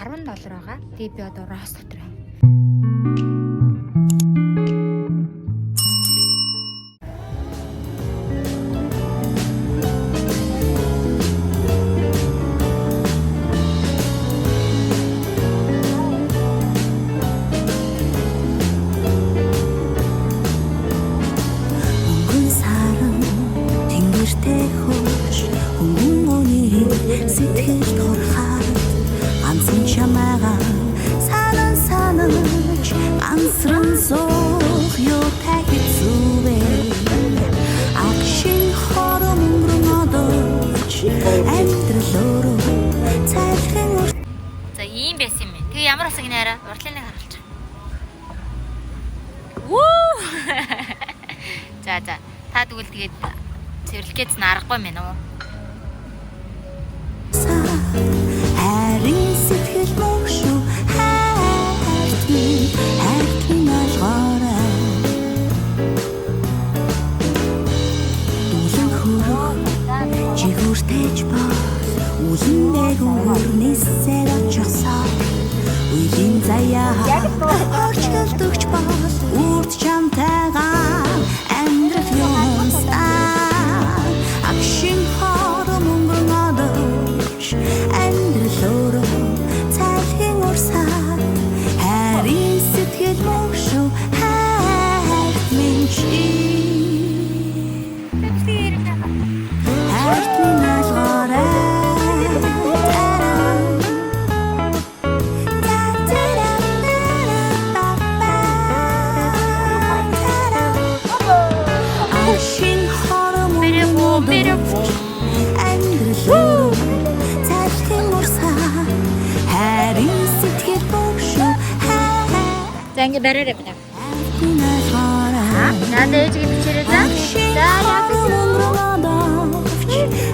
10 доллар байгаа. Тэгээ би одоо Ross дотор байна. Мөнгөн саран тэнгэртэй хөөж, хөнгөн өнийг сэтгэлд хурхаад, ганцхан чамайгаа санан санаж, ганцран суух юутай хэцүү вэ? Агшин хором өнгөрөн одож, амьдрал өөрөө цайлхан. За, ийм байсан юм байна. Тэгээ ямар болсон гинэ арай уртлын нэг харуулчих. Вүү! За. Та тэгвэл тэгээд цэвэрлэхээс нь аргагүй юм байна уу? Хайрын сэтгэл мөн шүү, хайрт минь, хайрт минь алгаарай. Дүүлэн хөрөх жигүүртэйч бол үлэн дээгүүр нисээд очихсоо, үеийн заяа орчилдөгч бол үрд чамтайгаа амьдрах юмсан. Агшин хором өнгөрөн одож, амьдрал өөрөө цайлхин урсаад, хайрын сэтгэл мөн шүү, хайрт минь чи, хайрт минь алгаарай. Агшин хором өнгөрөн одож, амьдрал өөрөө цайлхин урсаад, хайрын сэтгэл мөн шүү, хайрт За, ингэ бариарай байна. минь алгаарай. Надад ээжигээ бичээрэй за. За,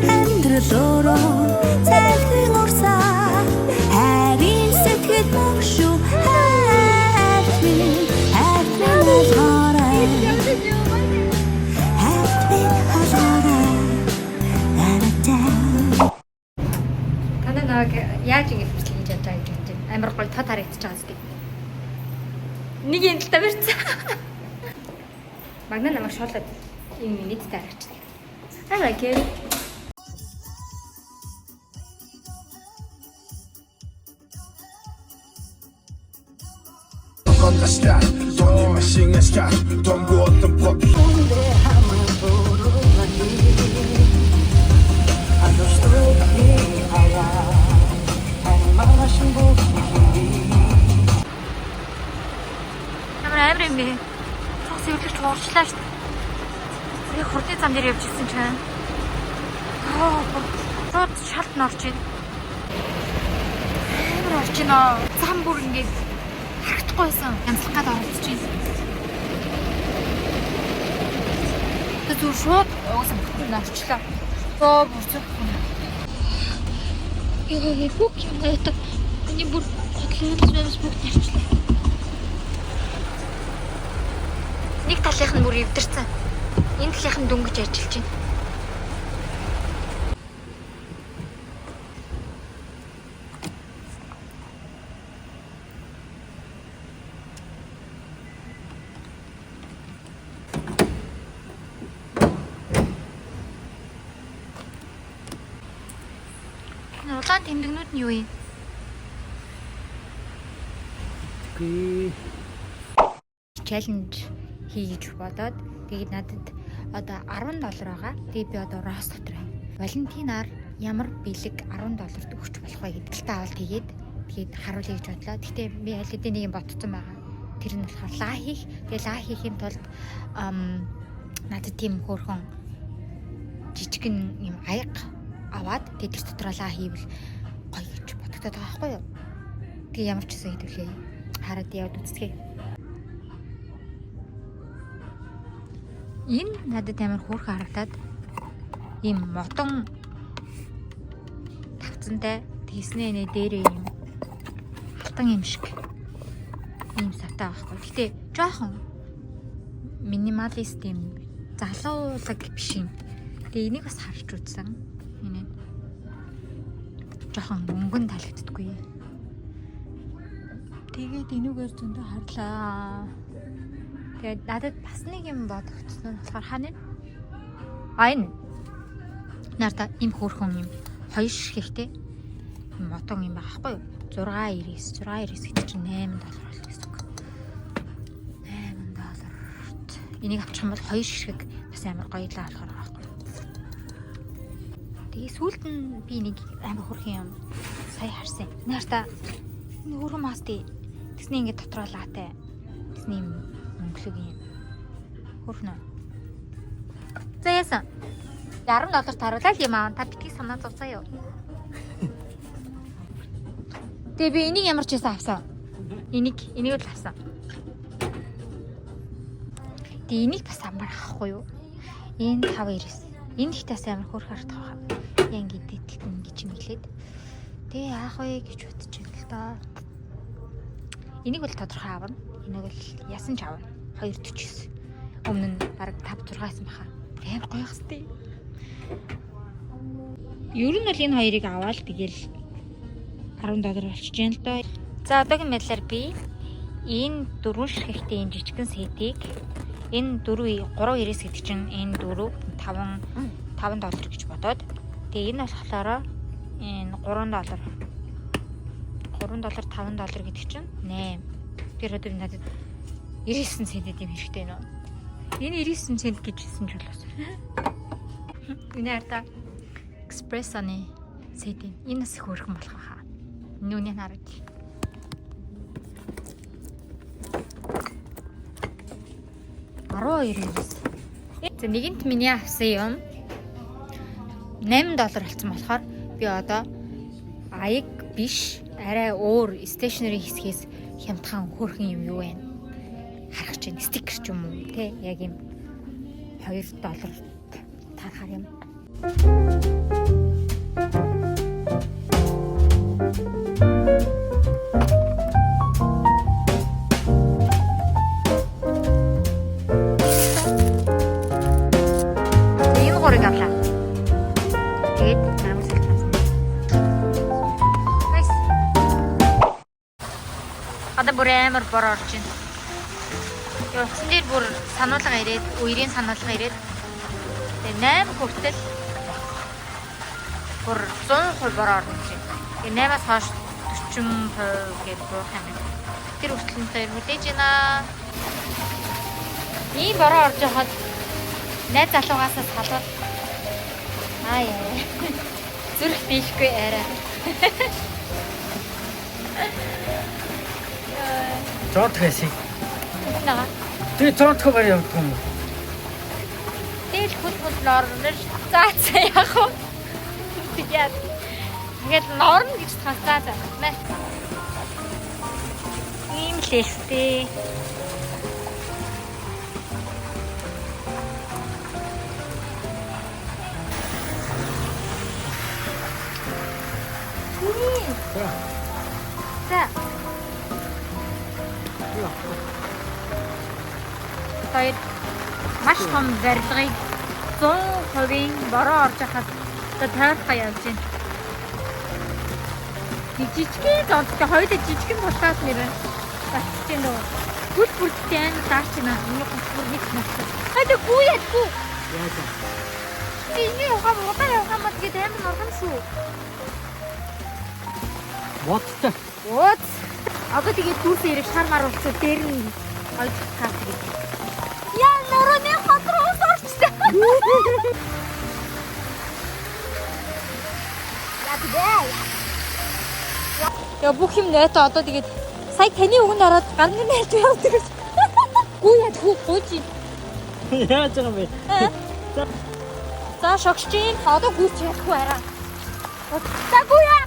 Амьдрал өөрөө цайлхин урсаад, хайрын сэтгэл мөн шүү, хайрт минь, хайрт минь алгаарай, хайрт минь алгаарай. Та-да-да. Танаа нэг яаж ингэ бичлэг хийж яаж байгаа гэж бодож байна. Амар гоё тод харагдчих байгаа зү. Нэг юм л та барьцсан. Магна намайг шоолоод ийм нийттэй харагчлаа. I like it. 건너시다 돈이 마싱하시다 동구 어떤 법. Ямар амар юм бэ? Цогц цэвэрлэгч уурчлаа шүү дээ. Би хурдны зам дээр явж ирсэн чинь. Аа, шууд шалт норж ийн. Амар орж ийн аа. Зам бүр ингээд харагдахгүй байсан. Ямслах гад оролцож ийн. Тэгээ зүгээр шууд угаасаа бүтэн орчлоо. Боо бүр зүг. Яа, бүх юм надад. Миний бүр бодлоо юмс бүгд нарчлаа. Нэг талынх нь бүр эвдэрсэн. Энэ талынх нь дөнгөж ажиллаж байна. Энэ улаан тэмдэгнүүд нь юу юм? Challenge хийж бодоод тэгээд надад одоо 10 доллар байгаа. Тэгээд би одоо Ross дотор байна. Валентинаар ямар бэлэг 10 долларт өгч болох вэ гэдэгтэй авал тэгээд харуулъя гэж бодлоо. Гэхдээ би аль хэдийн нэг юм ботцсон байгаа. Тэр нь болохоор лаа хийх. Тэгээд лаа хийхийн тулд надад тийм хөөрхөн жижигэн юм аяга аваад тэгээд тэр дотроо лаа хийвэл гоё гэж бодогдоод байгаа байхгүй юу? Тэгээ ямар ч гэсэн хэдвүлээ. Хараад яваад үздэгэ. Энэ надад амар хөөрхөн харагдаад ийм модон тавцантай тэгснээ нэ дээрээ ийм алтан юм шиг ийм савтай байхгүй. Гэтэ жоохон минималист юм залуулаг биш юм. Тэгээ энийг бас харж үзсэн. Энэ жоохон өнгөн таалагддаггүй. Тэгээд энүүгээр зөндөө харлаа. Тэгээд надад бас нэг юм бодогдсон нь болохоор хана. А энэ. Нарта им хөөрхөн юм хоёр ширхэгтэй мотон юм байгаа байхгүй юу? 6.99 6.99 гэдэг чинь 8 доллар болно гэсэн үг. 8 долларт. Энийг авчих юм бол хоёр ширхэг бас амар гоё л болохоор байгаа байхгүй юу? Тэгээ сүүлд нь би нэг амар хөөрхөн юм сая харсан. Нарта энэ хөөрхөн масти. Тэгсний ингээд дотроо лаатай. Тэгсний юм мөнгөлөг юм. Хөөрхөн үү? За яасан? 10 доллар таруулаа л юм аа. Та битгий санаа зовцоо юу? Тэгээ би энийг ямар ч байсан авсан. Энийг л авсан. Тэгээ энийг бас амар авахгүй юу? Энэ 5.99. Энэ их тас амар хөөрхөн харагдах байхаа. Яа ингэ дэтэлт ингэ чимэглээд. Тэгээ яах вэ гэж бодож байна л доо. Энийг бол тодорхой авна. Энийг бол ясан ч авна. 2.49. Өмнө нь бараг 5 6 байсан баха. Амар гоё хстэй. Ер нь бол энэ хоёрыг аваад тэгэл 10 доллар болчихж байна л доо. За одоогийн байдлаар би энэ дөрвөн ширхэгтэй энэ жижигхэн сетийг энэ 4 3.99 гэдэг чинь энэ 4 5 5 доллар гэж бодоод тэгээ энэ болохоор энэ 3 доллар 3 доллар 5 доллар гэдэг чинь 8. Тэр одоо надад 99 центэд юм хэрэгтэй нөө. Энэ 99 цент гэж хэлсэн ч болоос. Энэ хараа экспрессоны сет юм. Энэ бас их хөөрхөн болох байхаа. Нүуний хараад. $12.99. За нэгэнт миний авсан юм 8 доллар болсон болохоор би одоо аяг биш арай өөр stationery хэсгээс хямдхан хөөрхөн юм юу вэ? Харах чинь стикер ч юм уу те яг юм 2 доллар таархаар юм. Энэ гурыг авлаа. Тэгээд намайг салсан. Nice. Одоо бүр амар бор орж байна. Явцсан дээр бүр сануулга ирээд, үерийн сануулга ирээд тэгээ 8 хүртэл бүр 100% бор орно гэж. Тэгээ 8-аас хойш 40% гэж буух юм байна. Тэр хүртэл нь хоёр хүлээж байна. Ийм бороо орж байхад найз залуугаасаа салаад аа яа. Зүрх дийлэхгүй арай. 100 хэсэг. Нага. Тэгээ 100 дахь барь явдаг юм уу? Тэгэл хөл хөл норно ш. За за яах вэ? Тэгээд ингээд норно гэж тасаа за. Мэ. Ийм л эстэй. За. Хоёр маш том барилгыг 100% бороо орж хахад одоо тойрохоо явж байна. Нэг жижигхэн зонттой хоёулаа жижигхэн бултаад нэр батчих чинь дөө. Гүл бүрдтэй амар даарч байна. Миний гүл бүр нэг настай. Хайда гүү яа гүү. Яаж вэ? Би ингэ явах юм удаа явах юм бол тэгээд амар нурган шүү. Модтой. Ууц. Одоо тэгээд дүүсээ ирэх шар мар болчихсон дээр нь ойж таа тэгээд. Яа нурууны хот руу ус орчихсон. Яа тэгээ. Яа бүх юм найтаа одоо тэгээд сая таны өгөнд ороод гарны найлж явдаг гэж. Гүү яа хүү гүйж. Яаж байгаа юм бэ? За шогсож ийн. Одоо гүйч яахгүй арай. За гүү яа.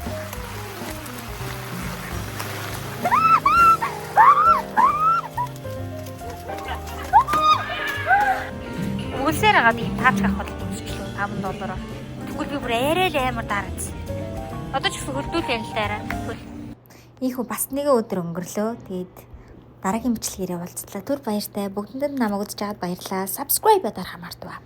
Үлсээр агаад ийм таачг авах бол дүнсчлээ 5 доллараар. Тэгвэл би бүр арай л амар дарац. Одоо ч гэсэн хөлдүүл юм л да арай. Хөл. Ийхүү бас нэгэн өдөр өнгөрлөө. Тэгээд дараагийн бичлэгээрээ уулзлаа. Түр баяртай. Бүгдэнд нь намайг үзэж байгаад баярлалаа. Subscribe дарахаа мартаваа.